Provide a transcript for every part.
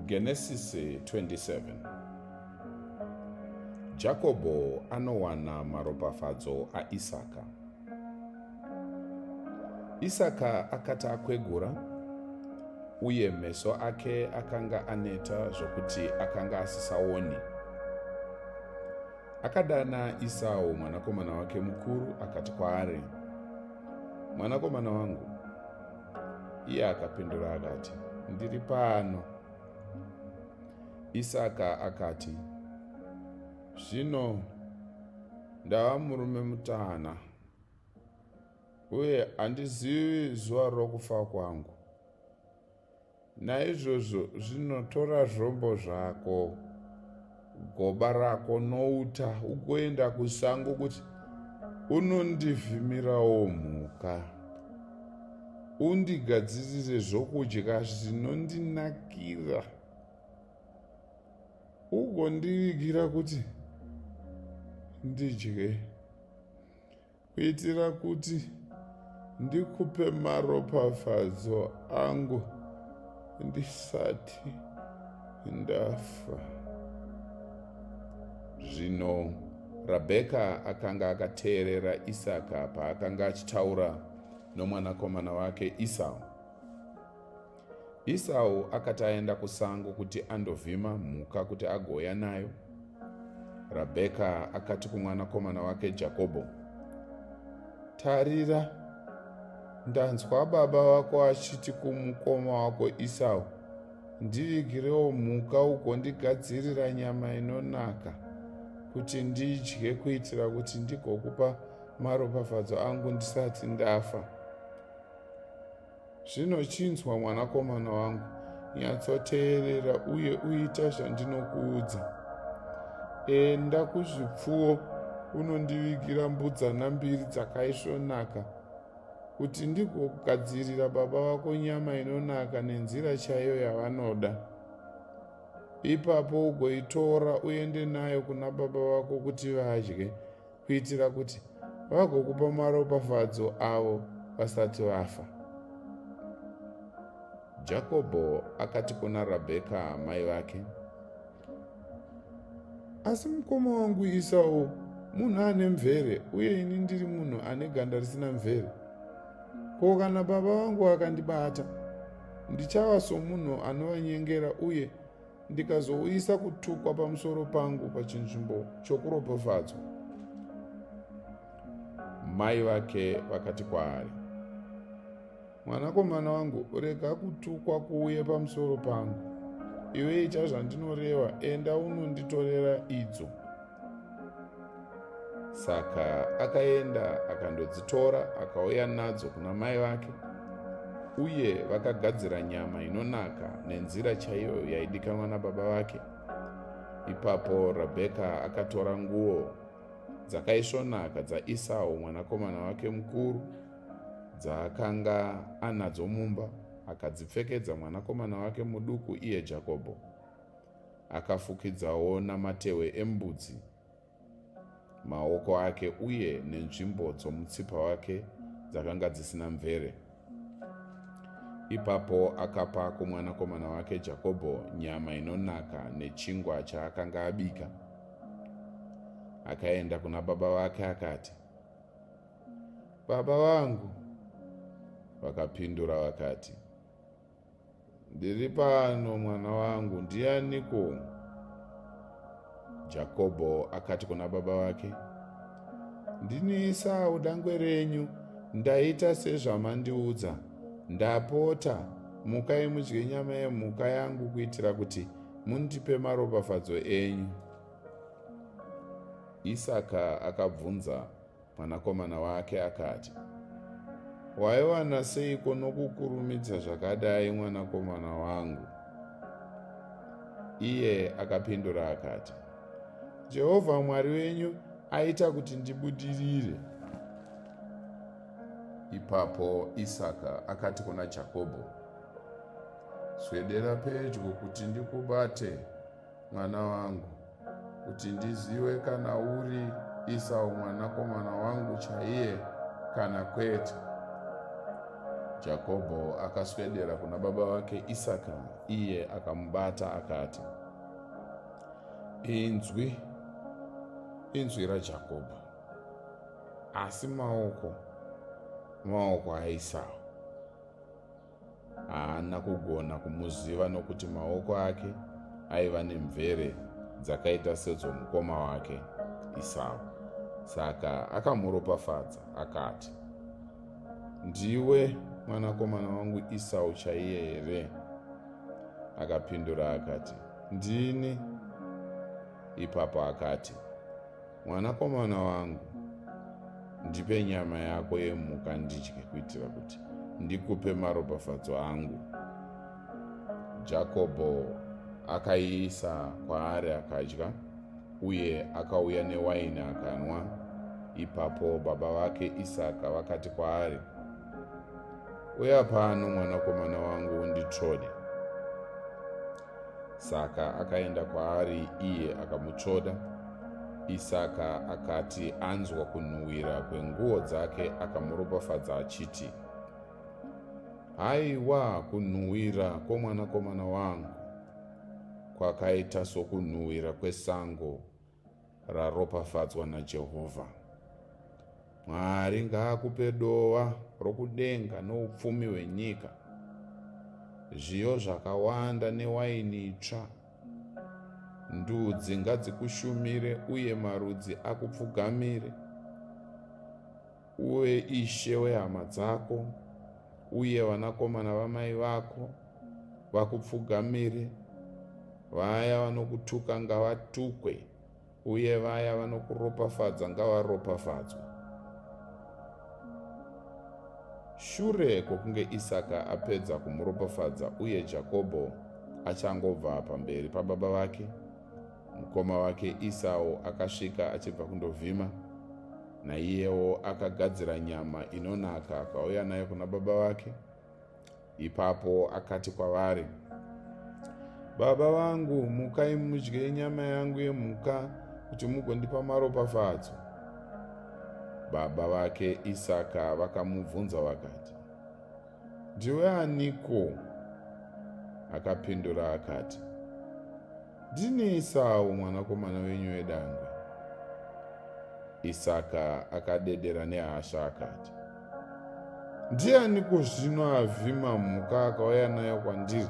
Genesisi 27. Jakobho anowana maropafadzo aIsaka. Isaka akati akwegura, uye meso ake akanga aneta zvokuti akanga asisaoni. Akadana Isau mwanakomana wake mukuru akati kwaari, Mwanakomana wangu. Iye akapindura akati, Ndiri pano. Isaka akati, Zvino ndava murume mutana, uye handizivi zuva rokufa kwangu. Naizvozvo zvino tora zvombo zvako, goba rako nouta, ugoenda kusango kuti unondivhimirawo mhuka, undigadzirire zvokudya zvinondinakira, ugondivigira kuti ndidye. Kuitira kuti ndikupe maropafadzo angu ndisati ndafa. Zvino Rabheka akanga akateerera Isaka paakanga achitaura nomwanakomana wake Isau. Isau akati aenda kusango kuti andovhima mhuka kuti agouya nayo, Rabheka akati kumwanakomana wake Jakobho, Tarira, ndanzwa baba vako achiti kumukoma wako Isau, Ndivigirewo mhuka ugondigadzirira nyama inonaka kuti ndidye kuitira kuti ndigokupa maropafadzo angu ndisati ndafa. Zvino chinzwa, mwanakomana wangu, nyatsoteerera uye uita zvandinokuudza. Enda kuzvipfuwo unondivigira mbudzana mbiri dzakaisvonaka, kuti ndigogadzirira baba vako nyama inonaka nenzira chaiyo yavanoda. Ipapo ugoitora uende nayo kuna baba vako kuti vadye, kuitira kuti vagokupa maropafadzo avo vasati vafa. Jakobho akati kuna Rabheka mai vake, Asi mukoma wangu Isau munhu ane mvere uye ini ndiri munhu ane ganda risina mvere. Ko kana baba vangu vakandibata, ndichava somunhu anovanyengera uye ndikazouyisa kutukwa pamusoro pangu pachinzvimbo chokuropafadzwa. Mai vake vakati kwaari, Mwanakomana wangu, rega kutukwa kuuye pamusoro pangu. Iwe ita zvandinoreva, enda unonditorera idzo. Saka akaenda akandodzitora akauya nadzo kuna mai vake, uye vakagadzira nyama inonaka nenzira chaiyo yaidikanwa nababa vake. Ipapo Rabheka akatora nguo dzakaisvonaka dzaIsau mwanakomana wake mukuru dzaakanga anadzo mumba akadzipfekedza mwanakomana wake muduku iye Jakobho. Akafukidzawo namatehwe embudzi maoko ake uye nenzvimbo dzomutsipa wake dzakanga dzisina mvere. Ipapo akapa kumwanakomana wake Jakobho nyama inonaka nechingwa chaakanga abika. Akaenda kuna baba vake akati, Baba vangu! Vakapindura vakati, Ndiri pano mwana wangu, ndianiko? Jakobho akati kuna baba vake, Ndini Isau dangwe renyu, ndaita sezvamandiudza. Ndapota, mukai mudye nyama yemhuka yangu kuitira kuti mundipe maropafadzo enyu. Isaka akabvunza mwanakomana wake akati, Waiwana seiko nokukurumidza zvakadai, mwanakomana wangu? Iye akapindura akati, Jehovha Mwari wenyu aita kuti ndibudirire. Ipapo Isaka akati kuna Jakobho, Swedera pedyo kuti ndikubate mwana wangu, kuti ndizive kana uri Isau mwanakomana wangu chaiye kana kwete. Jakobho akaswedera kuna baba vake Isaka, iye akamubata akati, Inzwi, inzwi raJakobho, asi maoko, maoko aEsau. Haana kugona kumuziva nokuti maoko ake aiva nemvere dzakaita sedzomukoma wake Isau. Saka akamuropafadza akati, Ndiwe mwanakomana wangu Isau chaiye here? Akapindura akati, Ndini. Ipapo akati, Mwanakomana wangu, ndipe nyama yako yemhuka ndidye kuitira kuti ndikupe maropafadzo angu. Jakobho akaiisa kwaari akadya, uye akauya newaini akanwa. Ipapo baba vake Isaka vakati kwaari, Uya pano, mwanakomana wangu, unditsvode. Saka akaenda kwaari, iye akamutsvoda. Isaka akati anzwa kunhuwira kwenguo dzake, akamuropafadza achiti, Haiwa, kunhuwira kwomwanakomana wangu kwakaita sokunhuwira kwesango raropafadzwa naJehovha. Mwari ngaakupe dova rokudenga noupfumi hwenyika, zviyo zvakawanda newaini itsva. Ndudzi ngadzikushumire uye marudzi akupfugamire. Uve ishe wehama dzako, uye vanakomana vamai vako vakupfugamire. Vaya vanokutuka ngavatukwe, uye vaya vanokuropafadza ngavaropafadzwe. Shure kwokunge Isaka apedza kumuropafadza uye Jakobho achangobva pamberi pababa vake, mukoma wake Isau akasvika achibva kundovhima. Naiyewo akagadzira nyama inonaka akauya nayo kuna baba vake. Ipapo akati kwavari, Baba vangu, mukai mudye nyama yangu yemhuka kuti mugondipa maropafadzo. Baba vake Isaka vakamubvunza vakati, Ndiwe aniko? Akapindura akati, Ndini Isau mwanakomana wenyu wedangwe. Isaka akadedera nehasha akati, Ndianiko zvino avhima mhuka akauya nayo kwandiri?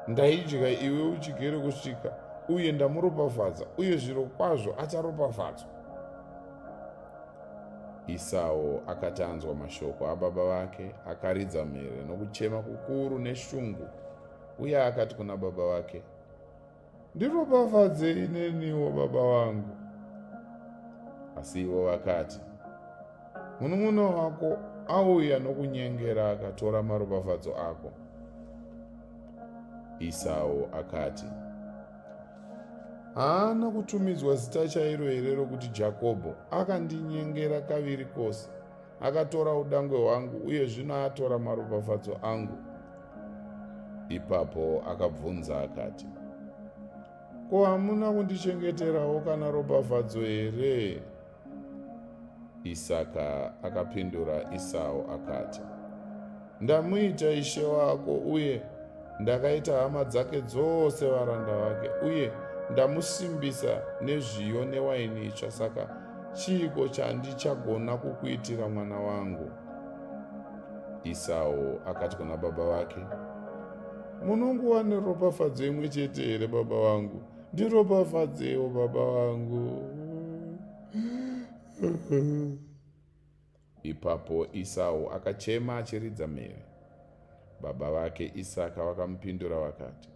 Ndaidya iwe uchigere kusvika, uye ndamuropafadza, uye zvirokwazvo acharopafadzwa. Isau akati anzwa mashoko ababa vake, akaridza mhere nokuchema kukuru neshungu, uye akati kuna baba vake, Ndiropafadzei neniwo, baba vangu. Asi ivo vakati, Munun'una wako auya nokunyengera akatora maropafadzo ako. Isau akati, Haana kutumidzwa zita chairo here rokuti Jakobho? Akandinyengera kaviri kose. Akatora udangwe hwangu uye zvino atora maropafadzo angu. Ipapo akabvunza akati, Ko hamuna kundichengeterawo kana ropafadzo here? Isaka akapindura Isau akati, Ndamuita ishe wako uye ndakaita hama dzake dzose varanda vake uye ndamusimbisa nezviyo newaini itsva saka chiiko chandichagona kukuitira mwana wangu? Isau akati kuna baba vake, Munongova neropafadzo imwe chete here baba vangu? Ndiropafadzewo baba vangu. Ipapo Isau akachema achiridza mhere. Baba vake Isaka vakamupindura vakati,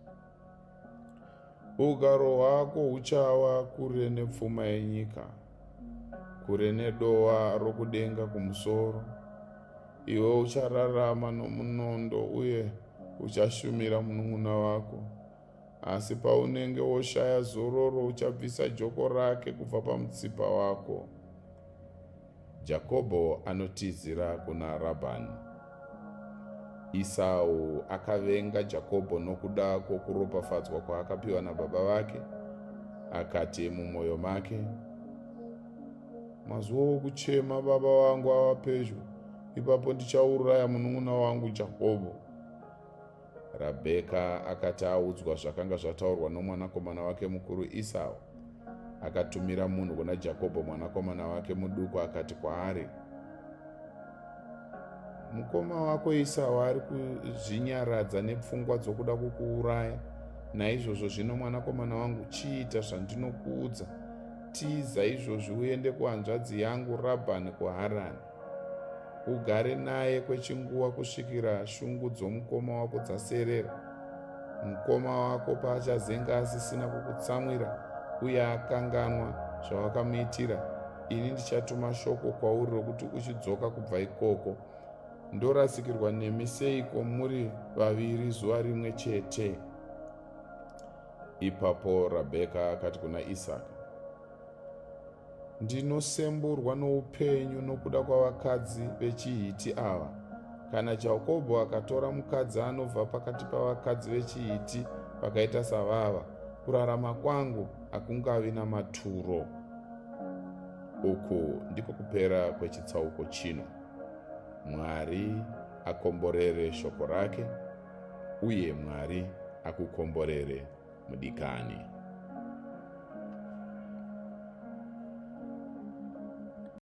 Ugaro hwako huchawa kure nepfuma yenyika, kure nedowa rokudenga kumusoro. Iwe uchararama nomunondo uye uchashumira munun'una wako. Asi paunenge woshaya zororo uchabvisa joko rake kubva pamutsipa wako. Jakobho anotizira kuna Rabhani. Isau akavenga Jakobho nokuda kwokuropafadzwa kwaakapiwa nababa vake, akati mumwoyo make, Mazuva okuchema baba vangu ava pedyo, Ipapo ndichauraya munun'una wangu Jakobho. Rabheka akati audzwa zvakanga zvataurwa nomwanakomana wake mukuru Esau, akatumira munhu kuna Jakobho mwanakomana wake muduku akati kwaari, Mukoma wako Esau ari kuzvinyaradza nepfungwa dzokuda kukuuraya. Naizvozvo zvino mwanakomana wangu, chiita zvandinokuudza. Tiza izvozvi uende kuhanzvadzi yangu Rabhani kuHarani. Ugare naye kwechinguva kusvikira shungu dzomukoma wako dzaserera. Mukoma wako paachazenga asisina kukutsamwira uye akanganwa zvawakamuitira, ini ndichatuma shoko kwauri rokuti uchidzoka kubva ikoko. Ndorasikirwa nemi seiko muri vaviri zuva rimwe chete? Ipapo Rabheka akati kuna Isaka, Ndinosemburwa noupenyu nokuda kwavakadzi vechiHiti ava. Kana Jakobho akatora mukadzi anobva pakati pavakadzi vechiHiti vakaita savava, kurarama kwangu hakungavi namaturo. Uku ndiko kupera kwechitsauko chino. Mwari akomborere shoko rake uye Mwari akukomborere mudikani.